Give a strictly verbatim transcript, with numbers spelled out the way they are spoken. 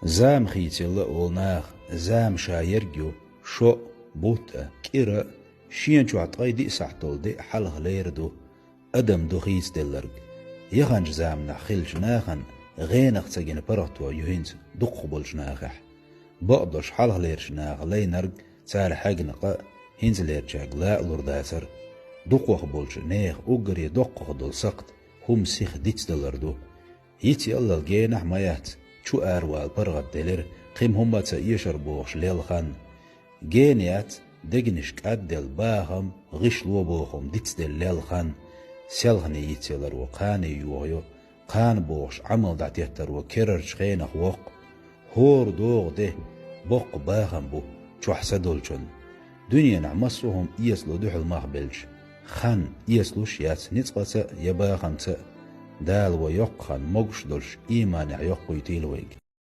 Зама хийцаелла а олу наха, зама ша ерг ю, шо а, бутт а, кӀира а, шена чохь ткъе диъ сахьт долу де а хьалха лер ду, адам ду хийцаделларг. Яханчу заманахь хиллачу нахана гӀенах ца гина паргӀато ю хӀинца дукхах болчу нахехь. Бакъдолуш хьалхалерчу наха лайнарг, цара хьегна къа а хӀинцалерчаьрга ла а лур дацара. Дукхах болчу нехан уггаре доккхах долу сакхт хӀума сиха дицдалар ду. Йицъяллал генахь а ма яц, чу аравала паргӀат делира, кхин хӀумма а ца эшар бохуш лелла хан. Гена яц, дегнаш кӀадделла бахам, гӀишло боху хӀума дицделла лелла хан. Селхане йицъяларо кхане йохайо, кхана бохуш Ӏамал дӀатеттаро керарчу хенах воккху. ХӀора догӀу де боккха бахам бу чохь са долчунна. Дуьненахь массо а хӀума эцало дуьхьал мах белча, хан эцалуш а яц ницкъаца а, я бахамца а. Дала вай йоккха хан могуш а долуш, ийманехь йоккхуьйтийла вайга.